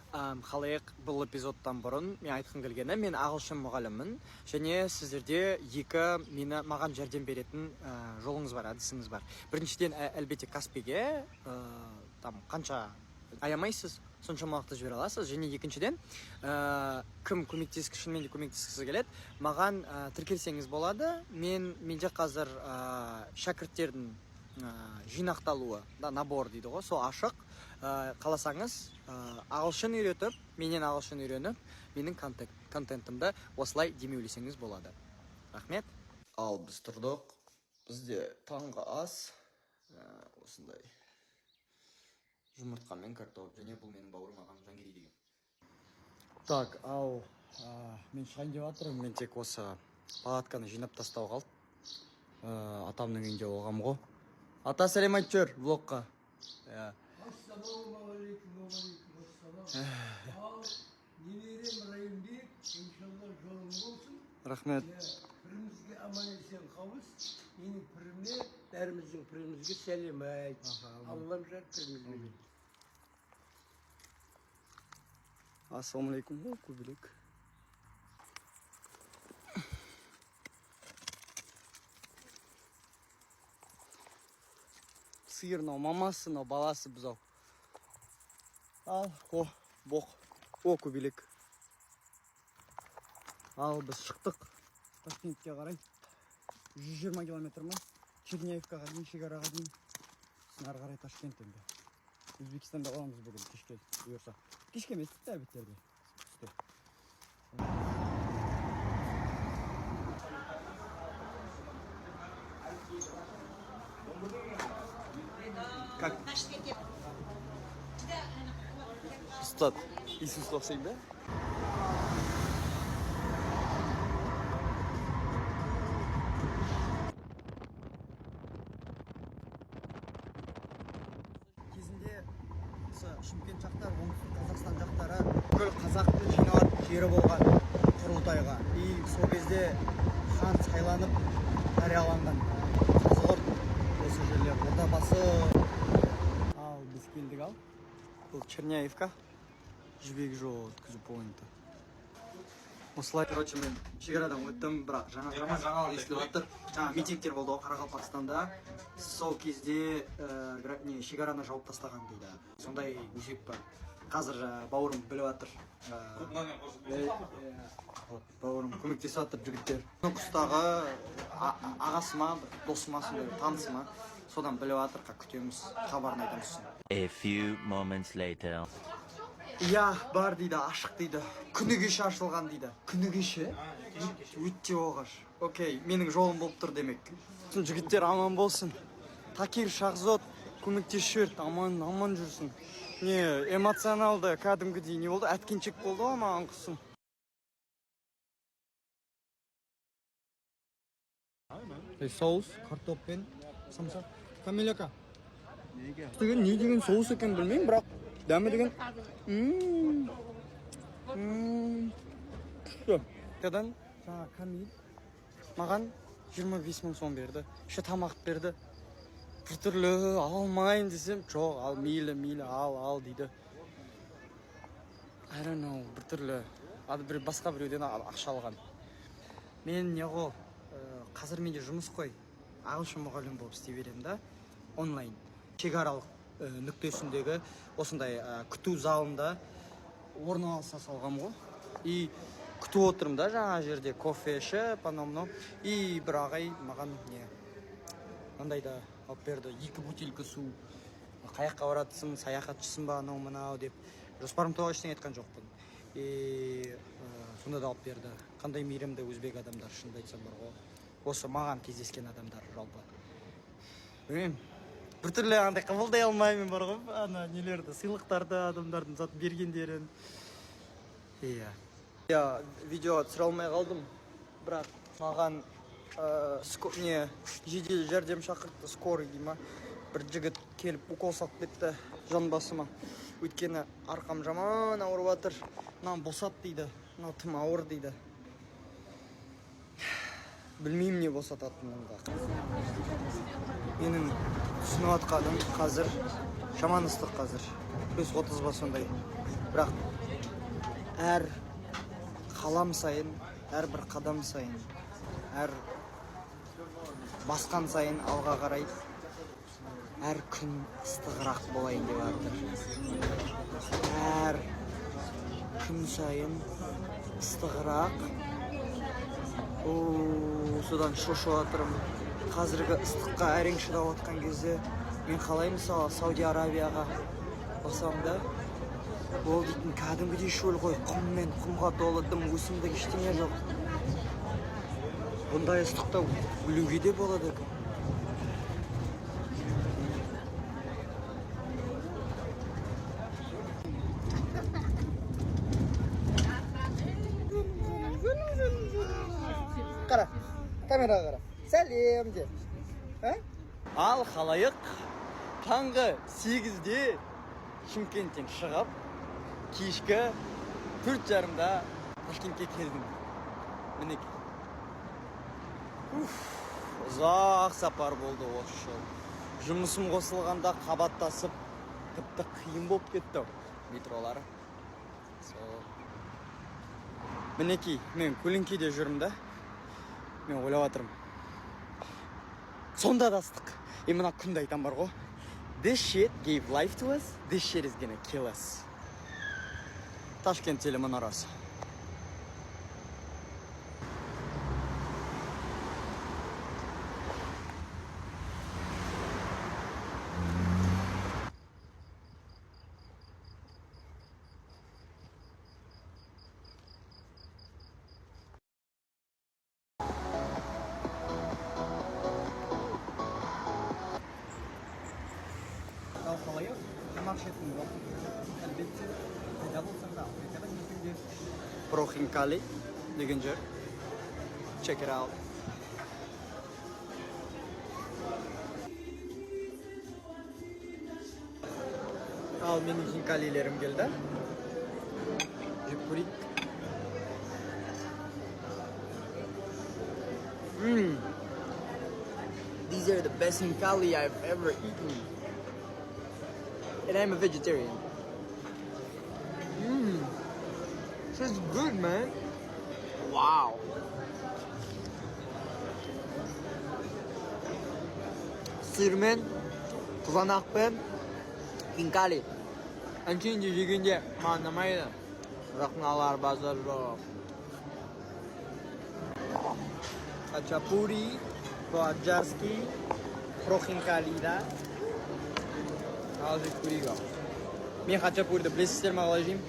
Халайық, бұл эпизодтан бұрын мен айтқым келгені: мен ағылшын мұғаліммін және сіздерде екі мені маған жәрдем беретін жолыңыз бар, әдісіңіз бар. Біріншіден, әлбетте, Каспиге там қанша аямайсыз, соншамалықты жібере аласыз. Және екіншіден, кім көмектескісі, шынымен де көмектескісі келеді, маған тіркелсеңіз болады. Менде қазір шәкірттердің жинақталуы да, набор дейді ғой, сол ашық. Қаласаңыз, ағылшын үйретіп, менен ағылшын үйреніп, менің контентімді осылай демеулесеңіз болады. Рахмет. Ал біз тұрдық, бізде таңғы ас осындай жұмыртқа мен картоп. Және бұл менің бауырым, ағам Жангерей деген. Так, ал мен шығайын деп жатырмын. Мен тек осы палатканы жинап тастау қалды. Атамның үйінде болғанмын ғой. Ата, сәлем айтып жібер влогқа, иә. Ассалаумағалейкум, уағалейкум ассалам. Ал, немерем Райымбек, иншалла, жолың болсын. Рахмет. Иә, пірімізге аман есен қауыш. Менің піріме, бәріміздің пірімізге сәлем айт. Аллам жар пірімізбенен. Ассалаумағалейкум. О, көбелек. Сиыр мынау, мамасы, мынау баласы, бұзау. Ал, о, боқ, о, көбелек. Ал біз шықтық Ташкентке қарай. 120 километр ма, Черняевкаға дейін, шекараға дейін, сосын ары қарай Ташкент. Енді Өзбекстанда боламыз бүгін кешке, бұйырса. Кешке емес, тіпті обедтерде, түсте. Как ұстат, Иисусқа ұқсаймын да. Кезінде осы Шымкент жақтар, Оңтүстік Қазақстан жақтары бүкіл қазақтың жиналатын жері болған құрылтайға. И сол кезде хан сайланып, жарияланған. Қазығұрт, осы жерлер, Ордабасы. Ал біз келдік. Ал бұл Черняевка, Жібек жолы өткізу пойнты. Осылай, короче, мен шекарадан өттім, бірақ жаңа жаман жаңалық естіліп жатыр. Жаңа митингтер болды ғой Қарақалпақстанда, сол кезде не, шекараны жауып тастаған дейді, сондай өсек бар. Қазір бауырым біліп жатыр. Вот, бауырым көмектесіп жатыр, жігіттер. Нұқыстағы ағасы ма, бір досы ма, сондай бір танысы ма, содан біліп жатыр. Күтеміз, хабарын айтамыз сосын. A few moments later. Иә, бар дейді, ашық дейді, күні кеше ашылған дейді. Күні кеше, өте оғаш. Окей, менің жолым болып тұр демек. Сосын жігіттер аман болсын. Такир, Шахзод көмектесіп жіберді. Аман, аман жүрсін. Не, эмоционалды кәдімгідей не болды, әткеншек болды ғой маған құсым. Соус картоппен самса. Камиляка деген не деген соус екенін білмеймін, бірақ дәмі деген күшті. Қайтадан жаңа Камил маған 25 мың сом берді, еще тамақ берді. Біртүрлі алмайын десем, жоқ, ал, мейлі, мейлі, ал, ал дейді. I don't know, біртүрлі бір басқа біреуден ақша алған. Мен не ғой, қазір менде жұмыс қой, ағылшын мұғалім болып істей беремін да, онлайн. Шекаралық нүктесіндегі осындай күту залында орналаса салғам ғой. И күтіп отырмын да жаңа жерде, кофе ішіп, анау мынау. И бір ағай маған не, мынандай да алып берді, екі бутылка су. Қай жаққа баратсың, саяхатшысың ба, анау мынау деп. Жоспарым туралы ештеңе айтқан жоқпын. И сонда да алып берді. Қандай мейірімді өзбек адамдар, шынымды айтсам бар ғой, осы маған кездескен адамдар жалпы. Білмеймін, біртүрлі андай қабылдай алмаймын бар ғой ана нелерді, сыйлықтарды, адамдардың зат бергендерін. Иә, видеоға түсіре алмай қалдым, бірақ маған не, жедел жәрдем шақыртты, скорый дей ма. Бір жігіт келіп укол салып кетті жамбасыма, өйткені арқам жаман ауырып жатыр. Мынаны босат дейді, мынау тым ауыр дейді. Білмеймін не босататынын да. Менің түсініп жатқаным, қазір жаман ыстық, қазір плюс 30 ба, сондай. Бірақ әр қалам сайын, әрбір қадам сайын, әр басқан сайын алға қарай, әр күн ыстығырақ болайын деп жатыр. Әр күн сайын ыстығырақ. О, содан шошып жатырмын. Қазіргі ыстыққа әрең шыдап жатқан кезде мен қалай, мысалы, Сауди Арабияға барсам да, ол дейтін кәдімгідей шөл ғой, құммен, құмға толы, дым өсімдік ештеңе жоқ. Бұндай ыстықта өлуге де болады екен. Қара, камераға қара, сәлем де. А? Ал, халайық, таңғы 8-де Шымкенттен шығып, кешкі 4:30-да Ташкентке келдім. Мінекей. Уф, ұзақ сапар болды осы жол. Жұмысым қосылғанда қабаттасып, тіпті қиын болып кетті метролар. Сол, мінекей, мен көлеңкеде жүрмін да. Мен ойлап жатырмын, сонда да ыстық. И мына күнді айтам бар ғой: this shit gave life to us, this shit is gonna kill us. Ташкент телемұнарасы. Ал, халайық, тамақ ішетін уақыт. Әлбетте, қайда болсаң да, Африкада жүрсең де, Про Хинкали деген жер. Check it out. Ал, менің хинкалилерім келді, жеп көрейік. These are the best hinkali I've ever eaten. And I'm a vegetarian. This is good, man. Wow. Сырмен, қызанақпен, хинкали. Әншейінде жегенде маған ұнамайды, бірақ мыналар базар жоқ. Хачапури по-аджарски, про хинкали, да? Ал, жеп көрейік, ал. Мен хачапуриді, білесіздер ма, қалай жеймін?